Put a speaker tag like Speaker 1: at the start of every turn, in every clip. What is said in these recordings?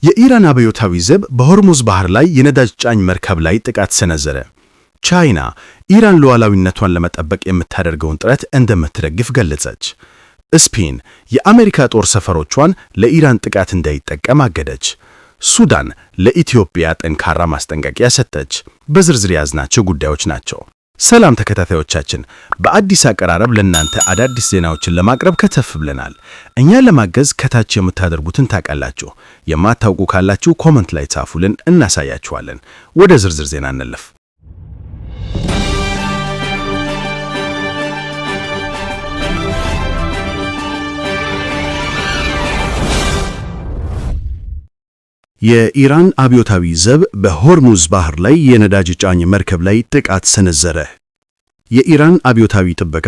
Speaker 1: የኢራን አብዮታዊ ዘብ በሆርሙዝ ባህር ላይ የነዳጅ ጫኝ መርከብ ላይ ጥቃት ሰነዘረ። ቻይና ኢራን ሉዓላዊነቷን ለመጠበቅ የምታደርገውን ጥረት እንደምትደግፍ ገለጸች። ስፔን የአሜሪካ ጦር ሰፈሮቿን ለኢራን ጥቃት እንዳይጠቀም አገደች። ሱዳን ለኢትዮጵያ ጠንካራ ማስጠንቀቂያ ሰጠች። በዝርዝር የያዝናቸው ጉዳዮች ናቸው። ሰላም ተከታታዮቻችን፣ በአዲስ አቀራረብ ለእናንተ አዳዲስ ዜናዎችን ለማቅረብ ከተፍ ብለናል። እኛን ለማገዝ ከታች የምታደርጉትን ታውቃላችሁ። የማታውቁ ካላችሁ comment ላይ ጻፉልን፣ እናሳያችኋለን። ወደ ዝርዝር ዜና እንለፍ።
Speaker 2: የኢራን አብዮታዊ ዘብ በሆርሙዝ ባህር ላይ የነዳጅ ጫኝ መርከብ ላይ ጥቃት ሰነዘረ። የኢራን አብዮታዊ ጥበቃ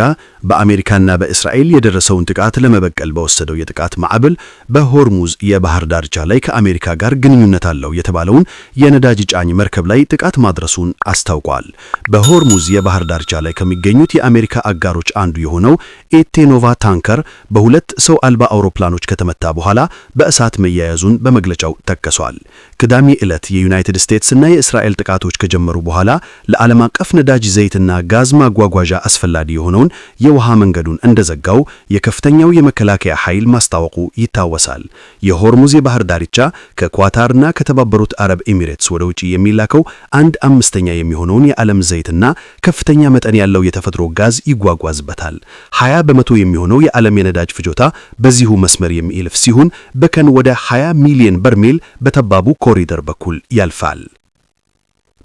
Speaker 2: በአሜሪካና በእስራኤል የደረሰውን ጥቃት ለመበቀል በወሰደው የጥቃት ማዕበል በሆርሙዝ የባህር ዳርቻ ላይ ከአሜሪካ ጋር ግንኙነት አለው የተባለውን የነዳጅ ጫኝ መርከብ ላይ ጥቃት ማድረሱን አስታውቋል። በሆርሙዝ የባህር ዳርቻ ላይ ከሚገኙት የአሜሪካ አጋሮች አንዱ የሆነው ኤቴኖቫ ታንከር በሁለት ሰው አልባ አውሮፕላኖች ከተመታ በኋላ በእሳት መያያዙን በመግለጫው ጠቅሷል። ቅዳሜ ዕለት የዩናይትድ ስቴትስ እና የእስራኤል ጥቃቶች ከጀመሩ በኋላ ለዓለም አቀፍ ነዳጅ ዘይትና ጋዝ ማጓጓዣ አስፈላጊ የሆነውን የውሃ መንገዱን እንደዘጋው የከፍተኛው የመከላከያ ኃይል ማስታወቁ ይታወሳል። የሆርሙዝ የባህር ዳርቻ ከኳታርና ከተባበሩት አረብ ኤሚሬትስ ወደ ውጪ የሚላከው 1/5 የሚሆነውን የዓለም ዘይትና ከፍተኛ መጠን ያለው የተፈጥሮ ጋዝ ይጓጓዝበታል። 20% የሚሆነው የዓለም የነዳጅ ፍጆታ በዚሁ መስመር የሚያልፍ ሲሆን በቀን ወደ 20 ሚሊዮን በርሜል በጠባቡ ኮሪደር በኩል ያልፋል።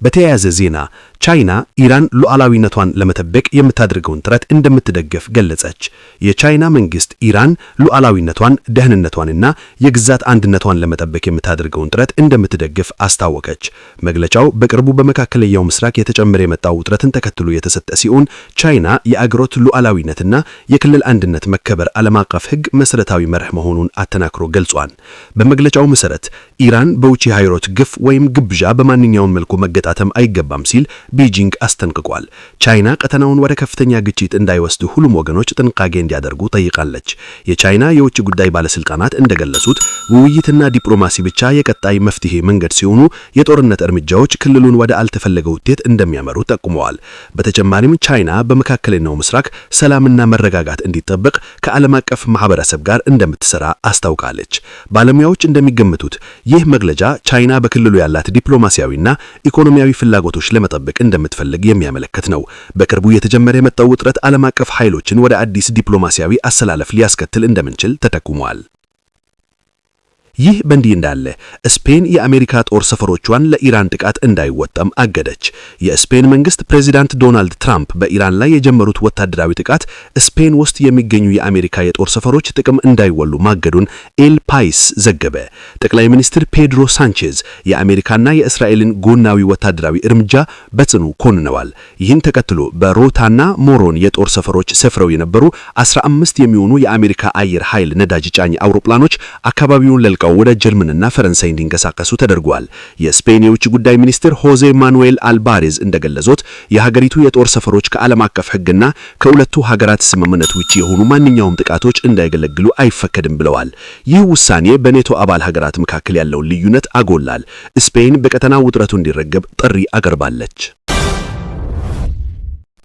Speaker 2: በተያያዘ ዜና ቻይና ኢራን ሉዓላዊነቷን ለመጠበቅ የምታደርገውን ጥረት እንደምትደግፍ ገለጸች። የቻይና መንግስት ኢራን ሉዓላዊነቷን፣ ደህንነቷንና የግዛት አንድነቷን ለመጠበቅ የምታደርገውን ጥረት እንደምትደግፍ አስታወቀች። መግለጫው በቅርቡ በመካከለኛው ምስራቅ የተጨመረ የመጣው ውጥረትን ተከትሎ የተሰጠ ሲሆን ቻይና የአገሮት ሉዓላዊነትና የክልል አንድነት መከበር ዓለም አቀፍ ሕግ መሰረታዊ መርህ መሆኑን አተናክሮ ገልጿል። በመግለጫው መሰረት ኢራን በውጪ ኃይሎች ግፍ ወይም ግብዣ በማንኛውም መልኩ መገጣጠም አይገባም ሲል ቤጂንግ አስጠንቅቋል። ቻይና ቀጠናውን ወደ ከፍተኛ ግጭት እንዳይወስድ ሁሉም ወገኖች ጥንቃቄ እንዲያደርጉ ጠይቃለች። የቻይና የውጭ ጉዳይ ባለስልጣናት እንደገለጹት ውይይትና ዲፕሎማሲ ብቻ የቀጣይ መፍትሄ መንገድ ሲሆኑ የጦርነት እርምጃዎች ክልሉን ወደ አልተፈለገ ውጤት እንደሚያመሩ ጠቁመዋል። በተጨማሪም ቻይና በመካከለኛው ምስራቅ ሰላምና መረጋጋት እንዲጠበቅ ከዓለም አቀፍ ማህበረሰብ ጋር እንደምትሰራ አስታውቃለች። ባለሙያዎች እንደሚገምቱት ይህ መግለጫ ቻይና በክልሉ ያላት ዲፕሎማሲያዊና ኢኮኖሚያዊ ፍላጎቶች ለመጠበቅ እንደምትፈልግ የሚያመለክት ነው። በቅርቡ የተጀመረ የመጣው ውጥረት ዓለም አቀፍ ኃይሎችን ወደ አዲስ ዲፕሎማሲያዊ አሰላለፍ ሊያስከትል እንደሚችል ተጠቁሟል። ይህ በእንዲህ እንዳለ ስፔን የአሜሪካ ጦር ሰፈሮቿን ለኢራን ጥቃት እንዳይወጠም አገደች። የስፔን መንግስት ፕሬዚዳንት ዶናልድ ትራምፕ በኢራን ላይ የጀመሩት ወታደራዊ ጥቃት ስፔን ውስጥ የሚገኙ የአሜሪካ የጦር ሰፈሮች ጥቅም እንዳይወሉ ማገዱን ኤል ፓይስ ዘገበ። ጠቅላይ ሚኒስትር ፔድሮ ሳንቼዝ የአሜሪካና የእስራኤልን ጎናዊ ወታደራዊ እርምጃ በጽኑ ኮንነዋል። ይህን ተከትሎ በሮታና ሞሮን የጦር ሰፈሮች ሰፍረው የነበሩ 15 የሚሆኑ የአሜሪካ አየር ኃይል ነዳጅ ጫኝ አውሮፕላኖች አካባቢውን ለቀው ወደ ጀርመንና ፈረንሳይ እንዲንቀሳቀሱ ተደርጓል። የስፔን የውጭ ጉዳይ ሚኒስትር ሆዜ ማኑኤል አልባሬዝ እንደገለጹት የሀገሪቱ የጦር ሰፈሮች ከዓለም አቀፍ ሕግና ከሁለቱ ሀገራት ስምምነት ውጪ የሆኑ ማንኛውም ጥቃቶች እንዳይገለግሉ አይፈቀድም ብለዋል። ይህ ውሳኔ በኔቶ አባል ሀገራት መካከል ያለውን ልዩነት አጎላል። ስፔን በቀጠናው ውጥረቱ እንዲረገብ ጥሪ አቅርባለች።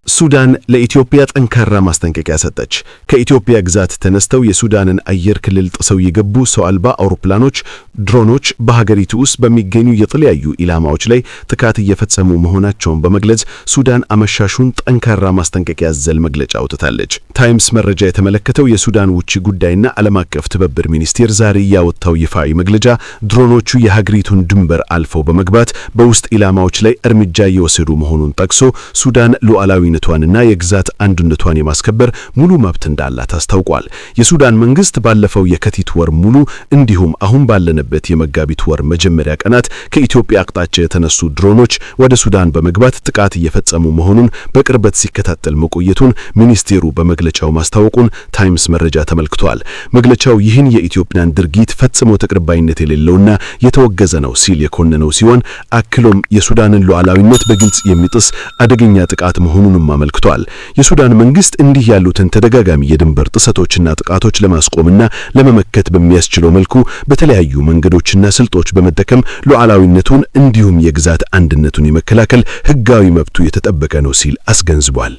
Speaker 1: ሱዳን ለኢትዮጵያ ጠንካራ ማስጠንቀቂያ ሰጠች። ከኢትዮጵያ ግዛት ተነስተው የሱዳንን አየር ክልል ጥሰው የገቡ ሰው አልባ አውሮፕላኖች፣ ድሮኖች በሀገሪቱ ውስጥ በሚገኙ የተለያዩ ኢላማዎች ላይ ጥቃት እየፈጸሙ መሆናቸውን በመግለጽ ሱዳን አመሻሹን ጠንካራ ማስጠንቀቂያ አዘል መግለጫ አውጥታለች። ታይምስ መረጃ የተመለከተው የሱዳን ውጭ ጉዳይና ዓለም አቀፍ ትብብር ሚኒስቴር ዛሬ ያወጣው ይፋዊ መግለጫ ድሮኖቹ የሀገሪቱን ድንበር አልፈው በመግባት በውስጥ ኢላማዎች ላይ እርምጃ እየወሰዱ መሆኑን ጠቅሶ ሱዳን ሉዓላዊነቷንና የግዛት አንድነቷን የማስከበር ሙሉ መብት እንዳላት አስታውቋል። የሱዳን መንግስት ባለፈው የካቲት ወር ሙሉ እንዲሁም አሁን ባለንበት የመጋቢት ወር መጀመሪያ ቀናት ከኢትዮጵያ አቅጣጫ የተነሱ ድሮኖች ወደ ሱዳን በመግባት ጥቃት እየፈጸሙ መሆኑን በቅርበት ሲከታተል መቆየቱን ሚኒስቴሩ በመግለጫው ማስታወቁን ታይምስ መረጃ ተመልክቷል። መግለጫው ይህን የኢትዮጵያን ድርጊት ፈጽሞ ተቀባይነት የሌለውና የተወገዘ ነው ሲል የኮነነው ሲሆን አክሎም የሱዳንን ሉዓላዊነት በግልጽ የሚጥስ አደገኛ ጥቃት መሆኑንም መሆኑንም አመልክቷል። የሱዳን መንግስት እንዲህ ያሉትን ተደጋጋሚ የድንበር ጥሰቶችና ጥቃቶች ለማስቆምና ለመመከት በሚያስችለው መልኩ በተለያዩ መንገዶችና ስልቶች በመጠቀም ሉዓላዊነቱን እንዲሁም የግዛት አንድነቱን የመከላከል ህጋዊ መብቱ የተጠበቀ ነው ሲል አስገንዝቧል።